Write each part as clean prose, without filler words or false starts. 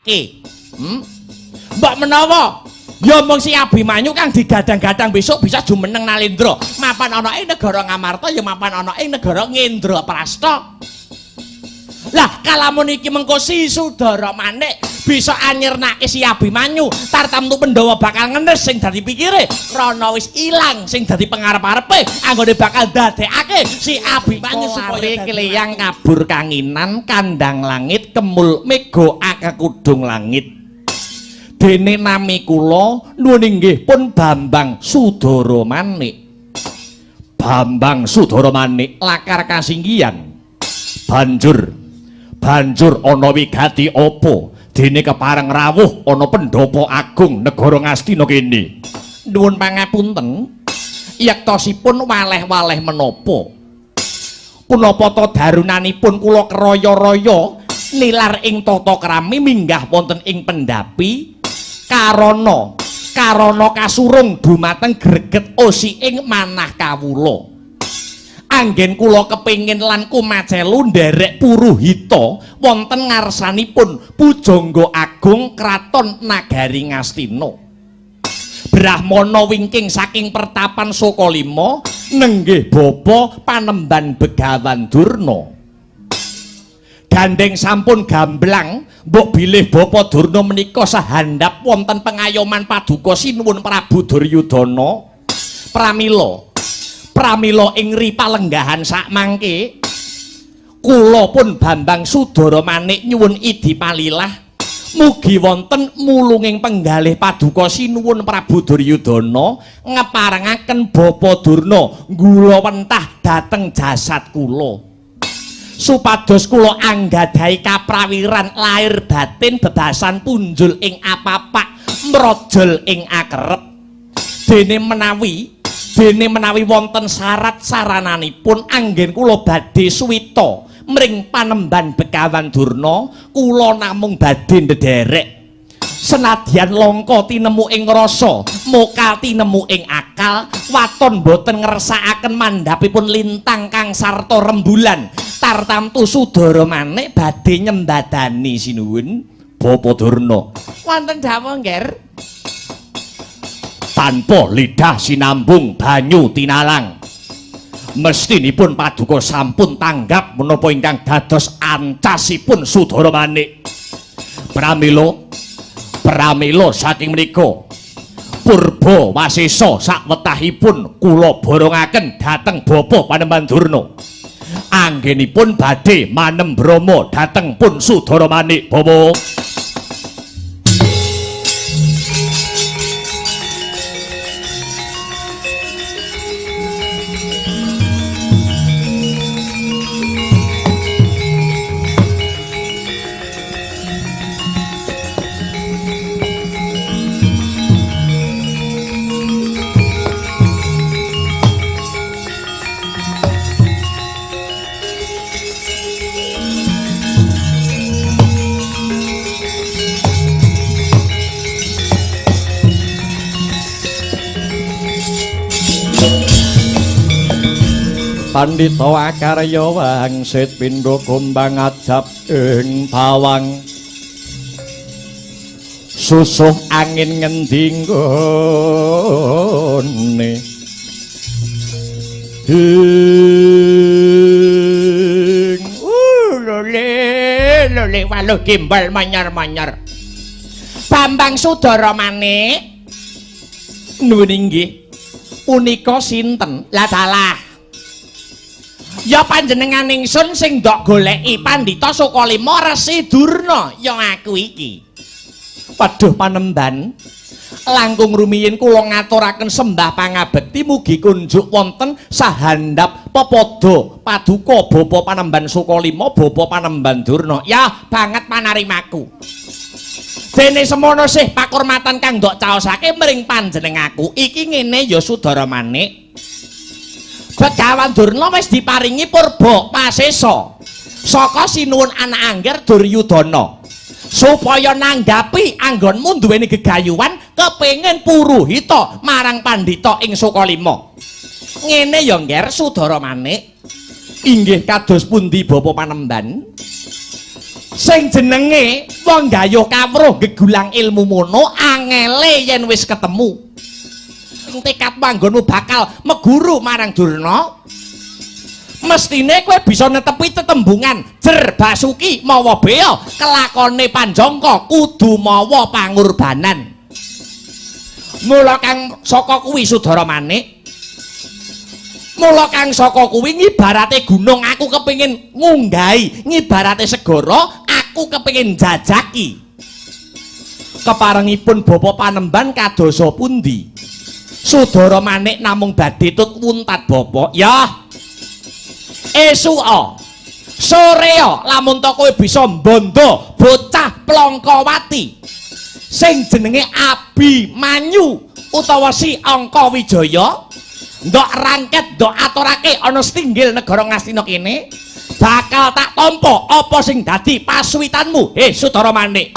Ki. Mbok menawa ya mung si Abimanyu kang digadang-gadang besok bisa jumeneng Nalendra. Mapan ana ing negara Ngamarta ya mapan ana ing negara Ngendraprasta. Lah kalamun iki mengko si Sudara Manik bisa anyirnake si Abimanyu, tartamtu Pandhawa bakal ngenes sing dadi pikire krana wis ilang sing dadi pengarep-arepe anggone bakal ndadekake si Abimanyu supaya kleyang kabur kanginan kandang langit kemul mega akekudung langit. Dene nami kula nuwun inggih pun Bambang Sudara Manik. Bambang Sudara Manik lakar kasinggihan. Banjur ana wigati apa dene kepareng rawuh ana pendhapa agung negara Ngastina kene. Nuwun pangapunten, yektosipun waleh-waleh menapa? Punapa ta darunanipun kula keraya-raya nilar ing tata krami minggah wonten ing pendhapi karana karana kasurung dumateng greget osiking manah kawula. Anggen kula kepingin lan kumacelu nderek puruhita wonten ngarsanipun Pujangga Agung Kraton Nagari Ngastina. Brahmana wingking saking pertapan Sukalima nenggih bapa panemban Begawan Durna. Gandeng sampun gamblang mbok bilih Bapa Durna menika sahandap wonten pengayoman paduka sinuwun Prabu Duryudana. Pramila ing ri palenggahan sakmangke kula pun Bambang Sudara Manik nyuwun idi palilah mugi wonten mulunging penggalih paduka sinuwun Prabu Duryudana ngeparengaken Bapa Durna nggula wentah dhateng jasad kula supados kula anggadhahi kaprawiran lair batin bebasan punjul ing apapak mrojol ing akerep. Dene menawi wonten syarat sarananipun anggen kula badhe suwita mring panemban Begawan Durna kula namung badhe ndederek senadyan langka tinemu ing rasa mokal tinemu ing akal waton boten ngersakaken mandhapipun lintang kang sarta rembulan tartamtu Sudara Manik badhe nyembadani sinuwun Bapa Durna. Wonten dawuh Ngger. Tanpa lidah sinambung banyu tinalang mestinipun paduka sampun tanggap menapa ingkang dados ancasipun Sudara Manik. Pramila saking menika purba wasesa sakwetahipun kula borongaken dhateng Bapa Panembahan Durna anggenipun badhe manembrama dhateng pun Sudara Manik. Bapa. Pandhita akarya wangsit pindha gombang ajab ing tawang susuh angin ngendi nggone ing lole lole waluh gimbal manyar-manyar. Bambang Sudara Manik nuwun inggih punika sinten? Lah dalah ya panjenengan ingsun sing ndok goleki Pandhita Sukalima Resi Durna ya aku iki. Waduh panemban, langkung rumiyin kula ngaturaken sembah pangabekti mugi kunjuk wonten sahandap pepada paduka Bapa Panemban Sukalima Bapa Panemban Durna. Ya banget panarimaku. Dene semono sih pakurmatan kang ndok caosake mring panjenengaku iki ngene ya Sudara Manik. Begawan Durna wis diparingi purba pasesa saka sinuwun anak angger Duryudana supaya nanggapi anggonmu duweni gegayuhan kepengin puruhita marang pandhita ing Sukalima. Ngene ya Ngger Sudara Manik. Inggih kados pundi Bapa Panemban? Sing jenenge wong gayuh kawruh gegulang ilmu mono angele yen wis ketemu. Tekad panggonmu bakal meguru marang Durna. Mestine kowe bisa netepi tetembungan jer basuki mawa bea kelakone panjangka kudu mawa pangurbanan. Mula kang saka kuwi Sudara Manik, mula kang saka kuwi ngibarate gunung aku kepengin ngunggahi, ngibarate segara aku kepengin jajaki. Keparengipun Bapa Panembahan kadosa pundi? Sudara Manik namung badhe tut wuntat Bapa. Ya. Esuka sorea lamun to kowe bisa mbondo bocah Plongkowati sing jenenge Abimanyu utawa si Angka Wijaya, ndok rangket ndok aturake ana setinggil negara Ngastina kene, bakal tak tampa apa sing dadi pasuwitanmu. He Sudara Manik.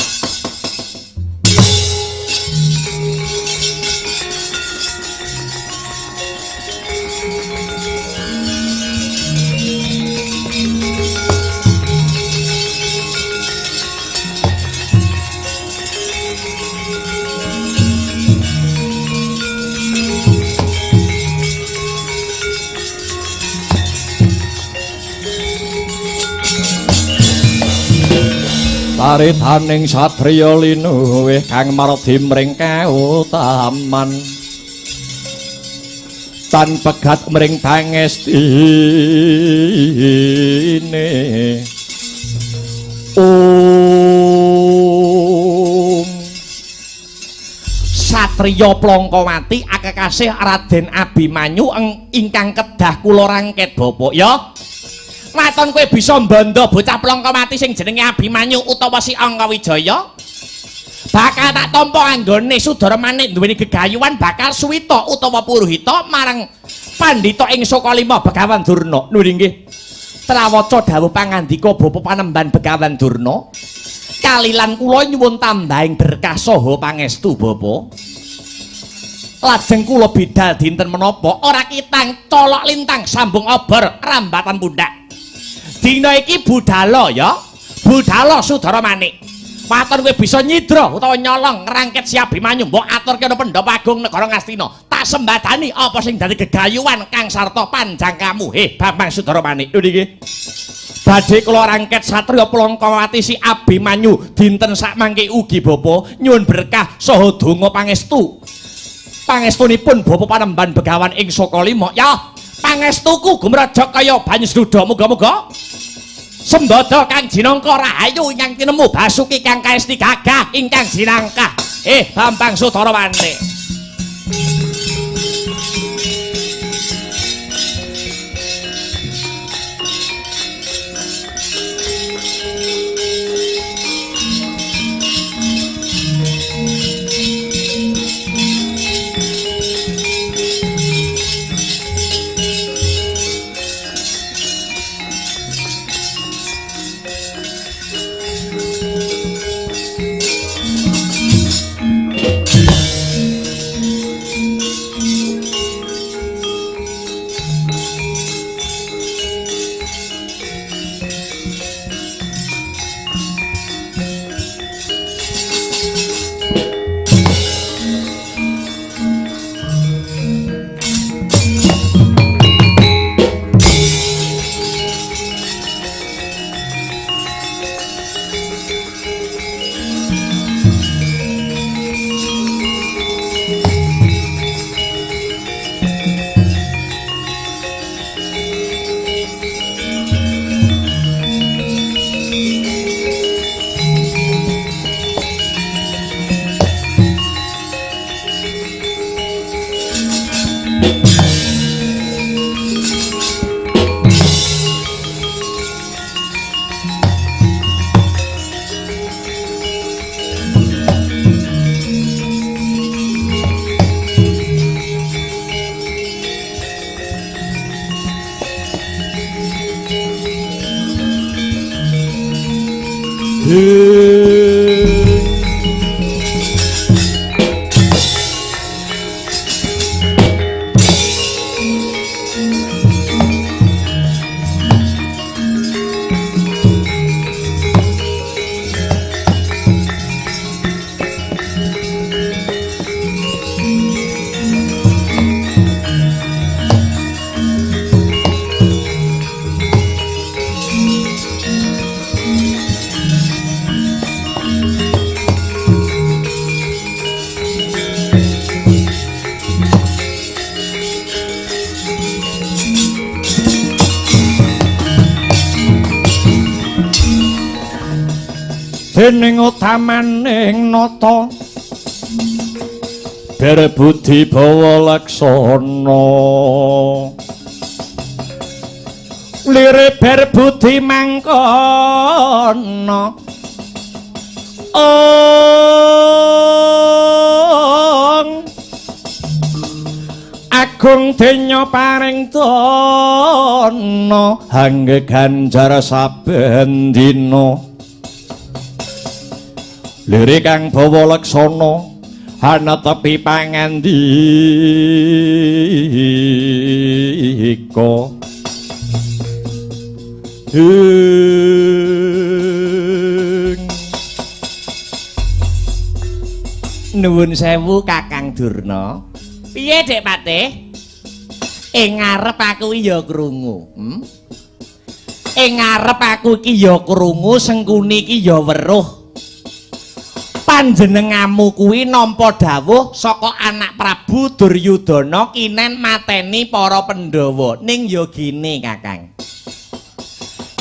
Taritaning satriya linuwih kang mardi mring kautaman tan pegat mring pangestine. Om. Satriya Plongkowati akekasih Raden Abimanyu ingkang kedah kula rangket Bapak ya. Waton kowe bisa mbondo bocah Plongkowati sing jenenge Abimanyu utawa si Angka Wijaya, bakal tak tampa anggone Sudara Manik duweni gegayuhan bakal suwita utawa puruhita marang pandhita ing Sokalima Begawan Durna. Nuwun inggih. Trawaca dawuh pangandika Bapa Panembahan Begawan Durna, kalilan kula nyuwun tambahing berkah saha pangestu Bapa. Lajeng kula bidal dinten menapa ora kitang colok lintang sambung obor rambatan pundak. Dina iki budala ya, budala Sudara Manik. Waton kowe bisa nyidra utawa nyolong ngrangket si Abimanyu mbok aturke ana Pandhawa Agung negara Ngastina. Tak sembadani apa sing dadi gegayuhan kang sarta panjangkamu. He Bambang Sudara Manik. Lho niki. Badhe kula rangket satriya Plongkowati si Abimanyu dinten sakmangke ugi Bapa nyuwun berkah saha donga pangestu. Pangestunipun Bapa Panembahan Begawan ing Sokalima. Ya, pangestuku gumraja kaya banyu seduda. Muga-muga sembada kang jinangka rahayu ingkang tinemu basuki kang kaesti gagah ingkang jinangkah. Bambang Sudara Manik. Dening utamaning nata berbudi bawa laksana lire berbudi mangkono ong agung denya paring dana hangge ganjar saben dina lire kang bawa laksana hanetepi pangandika. Nuwun sewu Kakang Durna. Piye Dek Patih? Ing ngarep aku iki ya krungu. Ing ngarep aku iki ya krungu, Sengkuni iki ya weruh. Panjenenganmu kuwi nampa dawuh saka anak Prabu Duryudana kinen mateni para Pandhawa. Ning ya gene Kakang.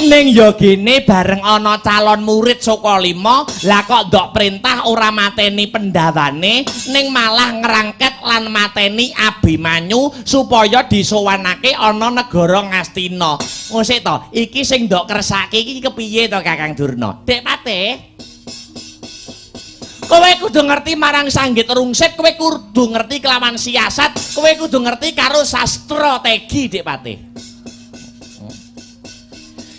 Ning ya gene bareng ana calon murid Sukalima, lah kok ndok perintah ora mateni pendhawane, ning malah ngrangket lan mateni Abimanyu supaya disowanake ana negara Ngastina. Ngosik to, iki sing ndok kersake iki kepiye to Kakang Durna? Dek Patih, kowe kudu ngerti marang sanggit rungsit, kowe kudu ngerti kelawan siasat, kowe kudu ngerti karo sastrategi, Dek Patih.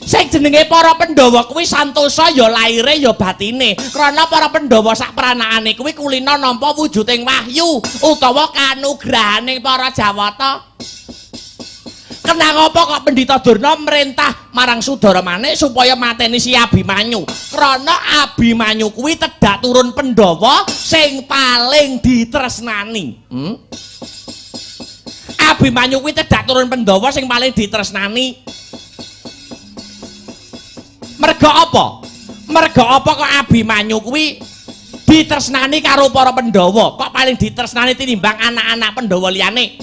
Sing jenenge para Pandhawa kuwi santosa ya laire ya batine. Krana para Pandhawa sak pranakane kuwi kulina nampa wujuding wahyu utawa kanugrahane para Jawata. Kenapa kok Pendhita Durna merintah marang Sudara Manik supaya mateni si Abimanyu? Krana Abimanyu kuwi tedhak turun Pandhawa sing paling ditresnani. Abimanyu kuwi tedhak turun Pandhawa sing paling ditresnani. Merga apa? Merga apa kok Abimanyu kuwi ditresnani karo para Pandhawa? Kok paling ditresnani tinimbang anak-anak Pandhawa liyane?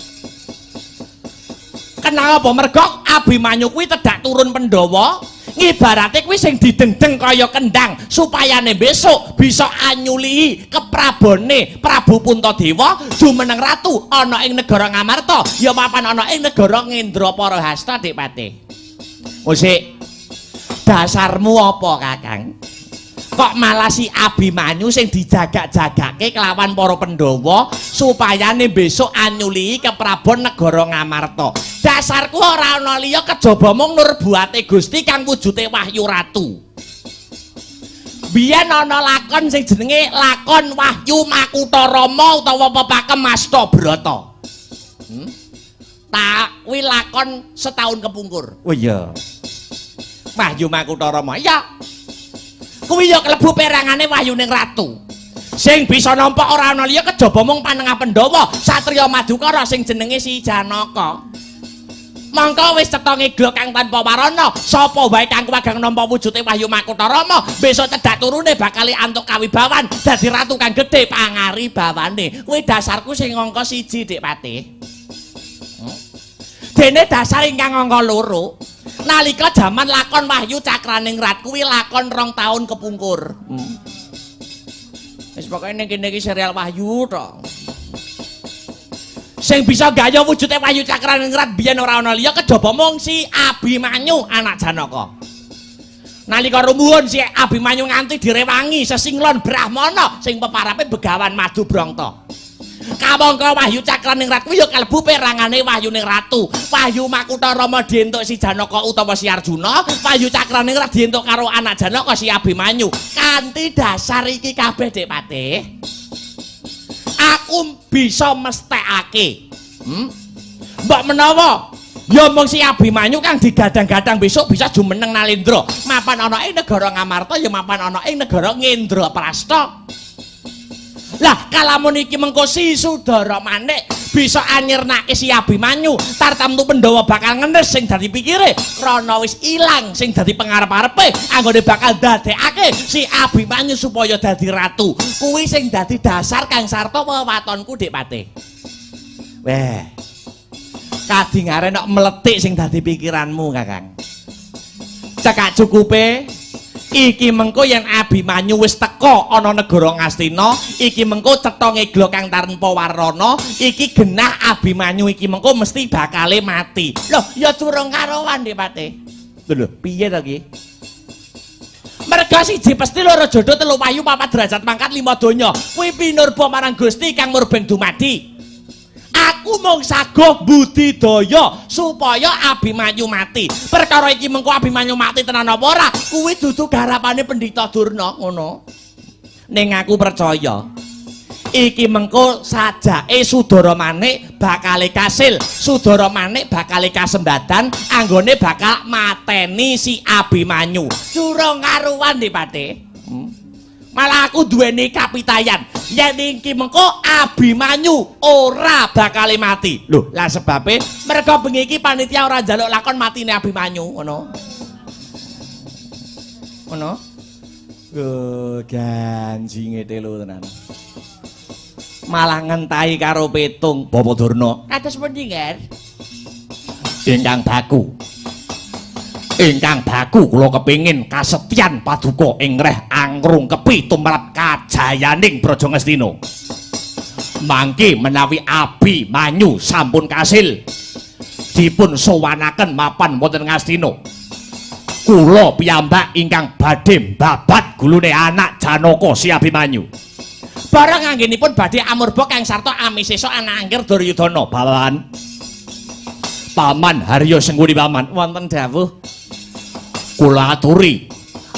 Kenapa? Merga Abimanyu kuwi tedhak turun Pandhawa, ngibarate kuwi sing didendeng kaya kendang supayane besok bisa anyulihi keprabone Prabu Puntadewa jumeneng ratu ana ing negara Ngamarta, ya papan ana ing negara Ngendraparahasta, Dik Patih. Musik. Dasarmu apa, Kakang? Kok malah si Abimanyu sing dijagak-jagake kelawan para Pandhawa supayane besok anyulihi keprabon negara Ngamarta? Dasarku ora ana liya kejaba mung nurbuate Gusti kang wujude Wahyu Ratu. Biyen ana lakon sing jenenge lakon Wahyu Makutha Rama utawa Pepakem Astabrata. Tak kuwi lakon setahun kepungkur. Oh iya. Wahyu Makutha Rama. Iya. Kuwi ya klebu perangane Wahyuning Ratu. Sing bisa nampa ora ana liya kejaba mung panengah Pandhawa, satriya Madukara sing jenenge si Janaka. Mangka wis cetha ngeglo kang tanpa warana, sapa wae kang kuwagang nampa wujude Wahyu Makutha Rama, besok cedhak turune bakal antuk kawibawan dadi ratu kang gedhe pangaribawane. Kuwi dasarku sing angka 1, Dik Patih. Dene dasar ingkang angka 2. Nalika jaman lakon Wahyu Cakraningrat kuwi lakon 2 tahun kepungkur. Wis pokoke ning kene iki serial Wahyu tok. Sing bisa gaya wujude Wahyu Cakraningrat biyen ora ana liya kejaba mung si Abimanyu anak Janaka. Nalika rumuhun si Abimanyu nganti direwangi sesinglon Brahmana sing peparape Begawan Madu Brangta. Kamangka Wahyu Cakraningrat kuwi ya kalebu perangane Wahyuning Ratu. Wahyu Makutha Rama dientuk si Janaka utawa si Arjuna, Wahyu Cakraningrat dientuk karo anak Janaka si Abimanyu. Kanthi dasar iki kabeh, Dik Patih, aku bisa mesthekake. Mbok menawa ya mung si Abimanyu kang digadang-gadang besok bisa jumeneng Nalendra. Mapan ana ing negara Ngamarta ya mapan ana ing negara Ngendraprasta. Lah kalamun iki mengko si Sudara Manik bisa anyirnake si Abimanyu, tartamtu Pandhawa bakal ngenes sing dadi pikire krana wis ilang sing dadi pengarep-arepe anggone bakal ndadekake si Abimanyu supaya dadi ratu. Kuwi sing dadi dasar kang sarta wewatonku, Dik Patih. Weh. Kadingare nek meletik sing dadi pikiranmu, Kakang. Cekak cukupe Iki mengko yen Abimanyu wis teka ana negara Ngastina, iki mengko cetha ngeglo kang tanpa warana, iki genah Abimanyu iki mengko mesti bakale mati. Loh, ya durung karuan Dipati. Lho, piye to ki? Merga siji pesti loro jodoh telu wayu papat derajat pangkat lima donya. Kuwi pinurba marang Gusti kang murbeng dumadi. Aku mung saguh budidaya supaya Abimanyu mati. Perkara iki mengko Abimanyu mati tenan apa ora? Kuwi dudu garapane Pendhita Durna ngono. Ning aku percaya iki mengko sajake Sudara Manik bakale kasil, Sudara Manik bakale kasembadan anggone bakal mateni si Abimanyu. Durung karuan Dipati. Malah aku duweni kapitayan yen iki mengko Abimanyu ora bakale mati. Lho, lah sebabe merga bengi iki panitia ora njaluk lakon matine Abimanyu ngono. Ngono. Oh, ganjinge telu tenan. Malah ngentai karo petung Bapak Durna. Kados pundi, Nger? Ingkang baku. Ingkang baku kula kepingin kasetyan paduka ing reh angkrung kepi tumrap kajayaning Braja Ngastina. Mangke menawi Abimanyu sampun kasil dipun sowanaken mapan wonten Ngastina. Kula piyambak ingkang badhe mbabat gulune anak Janaka si Abimanyu. Bareng anggenipun badhe amurba kang sarta amisesa anak angger Duryudana. Bawan Paman Harya Sengkuni paman wonten dawuh. Kula aturi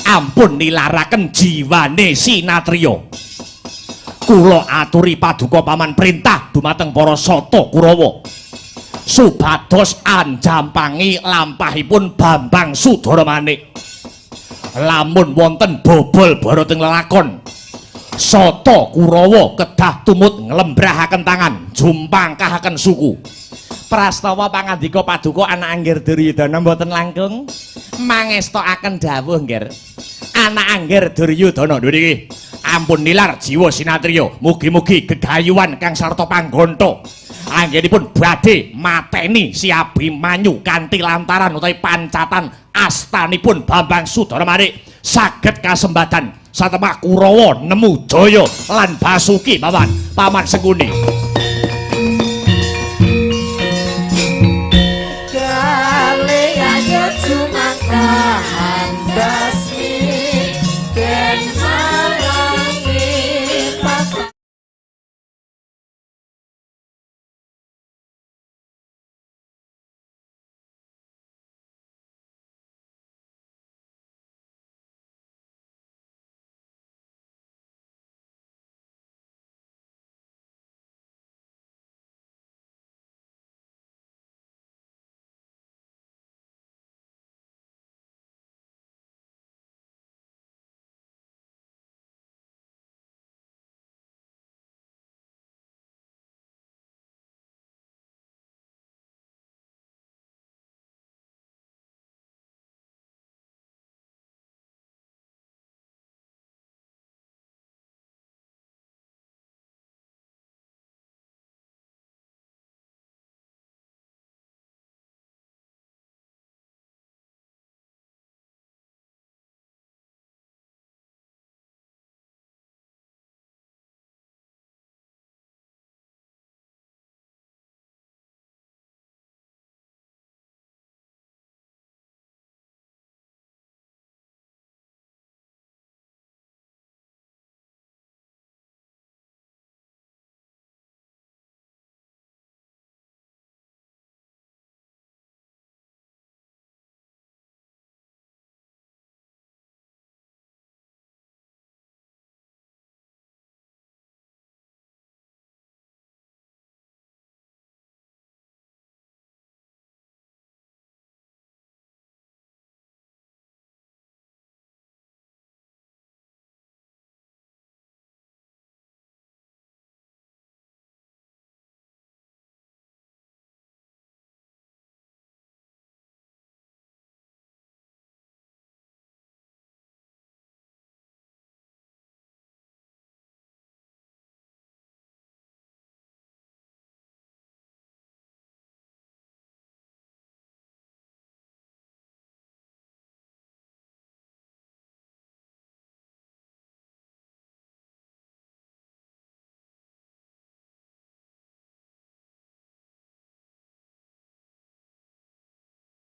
ampun nilaraken jiwane sinatriya. Kula aturi paduka paman perintah dumateng para sata Kurawa supados anjampangi lampahipun Bambang Sudara Manik. Lamun wonten bobol barating lelakon, sata Kurawa kedah tumut nglembrahaken tangan, jumpangkahaken suku. Prastawa pangandika paduka anak angger Duryudana mboten langkung mangestokaken dawuh ngger. Anak angger Duryudana niki ampun nilar jiwa sinatriya, mugi-mugi gegayuhan kang sarta panggonta anggenipun badhe mateni si Abimanyu kanthi lantaran utawi pancatan astanipun Bambang Sudara Manik saged kasembadan satemah Kurawa nemu jaya lan basuki paman. Paman Sengkuni.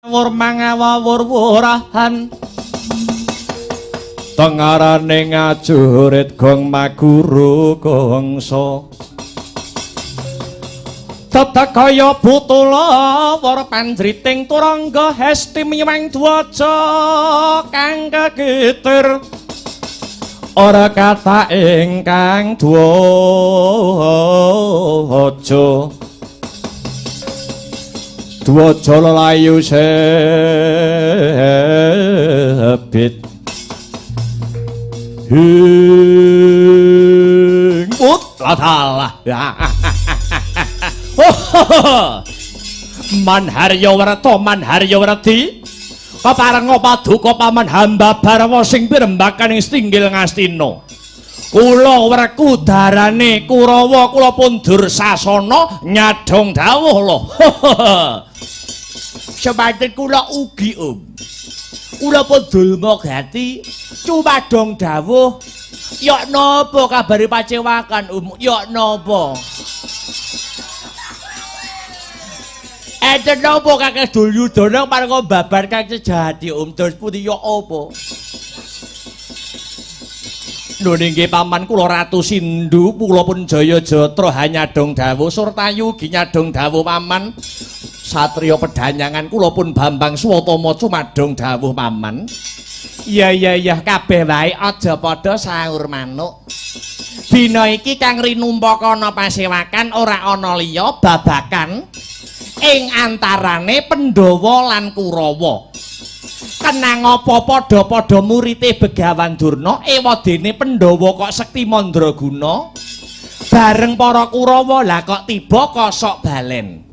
Wur mangawur-wurahan tengarane ngajurit gong maguru gongso tetek kaya butula wor panjriting turangga hesti miwang dwaja kang kekitir ora kata ingkang dwaja dwaja lelayu sebit hing put ladalah. Manharya werta manharya werdi keparenga paduka paman hamba barwa sing pirembakan ing stinggil Ngastina. Kula werku darane Kurawa kula pun Dursasana nyadhong dawuh lho. Semanten kula ugi Om. Kula pun dulma gati cumadong dawuh. Yok napa kabare pacewakan Om? Yok napa? Enten napa Kakang Duryudana parenga babar kang sejati Om? Terus pundi yok apa? Lho nggih paman kula Ratu Sindu kula pun Jaya Jatra hanyadong dawuh Surtayu ugi nyadong dawuh paman. Satriya pedanyangan kula pun Bambang Swatama cumadong dawuh paman. Iya iya iya kabeh wae aja padha saur manuk. Dina iki kang rinumpaka ana pasewakan ora ana liya babakan ing antarane Pandhawa lan Kurawa. Kenang apa padha-padha murite Begawan Durna ewadene Pandhawa kok sekti mandraguna bareng para Kurawa lah kok tiba kosok balen.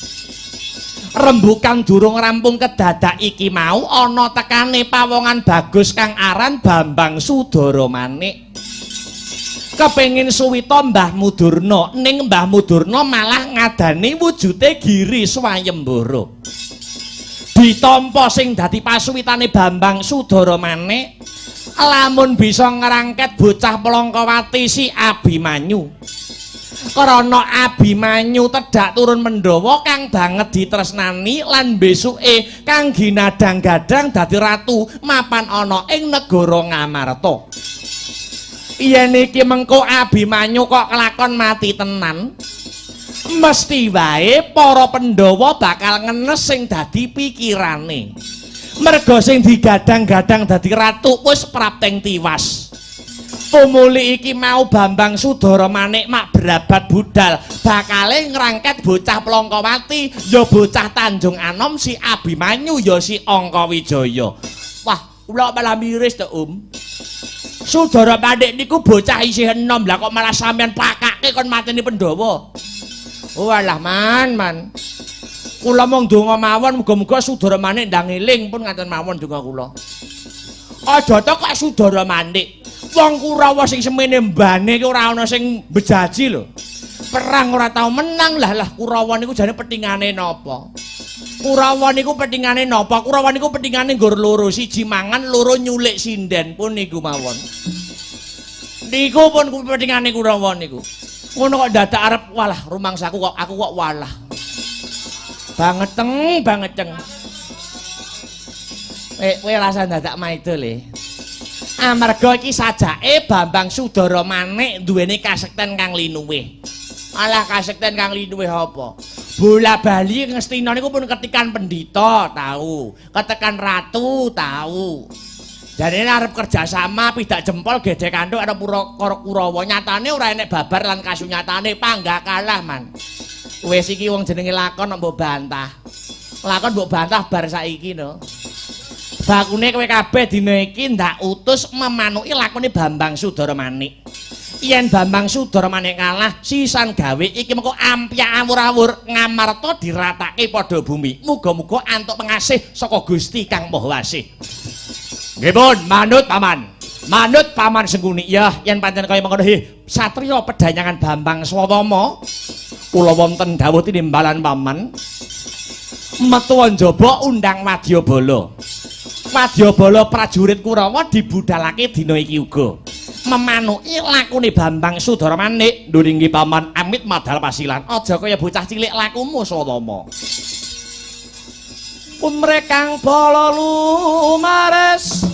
Rembukan durung rampung kedadak iki mau ana tekane pawongan bagus kang aran Bambang Sudara Manik. Kepengin suwita Mbah Mudurna ning Mbah Mudurna malah ngadani wujude Giri Swayembara. Ditampa sing dadi pasuwitane Bambang Sudara Manik lamun bisa ngrangket bocah Plangkawati si Abimanyu. Krana Abimanyu tedhak turun Pandhawa kang banget ditresnani lan besuke kang ginadang-gadang dadi ratu mapan ana ing negara Ngamarta. Yen iki mengko Abimanyu kok kelakon mati tenan, mesti wae para Pandhawa bakal ngenes sing dadi pikirane. Merga sing digadang-gadang dadi ratu wis prapteng tiwas. Pumuli iki mau Bambang Sudara Manik mak berabat budal bakale ngrangket bocah Plangkawati ya bocah Tanjung Anom si Abimanyu ya si Angkawijaya. Wah, kula malah miris to Om. Sudara Manik niku bocah isih enom lah kok malah sampean pakake kon mateni Pandhawa. Walah man man. Kula mung ndonga mawon muga-muga Sudara Manik ndang eling pun ngaten mawon donga kula. Aja to kok Sudara Manik. Wong Kurawa sing semene mbane iki ora ana sing bejaji lho. Perang ora tau menang lah lah Kurawa niku jane petingane napa? Kurawa niku petingane napa? Kurawa niku petingane nggur loro, siji mangan, loro nyulik sinden pun niku mawon. Niku pun petingane Kurawa niku. Ngono kok dadak arep walah rumangsaku kok aku kok walah. Bangeteng bangeteng. Kowe rasa dadak maido le. Amarga iki sajake Bambang Sudara Manik duweni kasekten kang linuwih. Alah kasekten kang linuwih apa? Bola bali Ngastina niku pun ketikan pendhita tahu, ketekan ratu tahu. Jarene arep kerjasama pidak jempol gedhe kanthuk karo Kurawa. Nyatane ora enek babar lan kasunyatane panggah kalah man. Wis iki wong jenenge lakon mbok bantah. Lakon mbok bantah bar saiki no. Bakune kowe kabeh dina iki ndak utus memanuki lakone Bambang Sudara Manik. Yen Bambang Sudara Manik kalah, sisan gawe iki mengko ampyak awur-awur Ngamarta diratake padha bumi. Muga-muga antuk pengasih saka Gusti Kang Maha Wasih. Nggih pun, manut paman. Manut paman Sengkuni. Ya, yen pancen kaya mengkono he, satriya pedanyangan Bambang Swatama kula wonten dawuh tinimbalan paman. Metu njaba undang wadyabala. Wadyabala prajurit Kurawa dibudalake dina iki uga. Memanuki lakune Bambang Sudara Manik nduringi paman amit madal pasilan. Aja kaya bocah cilik lakumu Swatama. Umre kang bala lumares.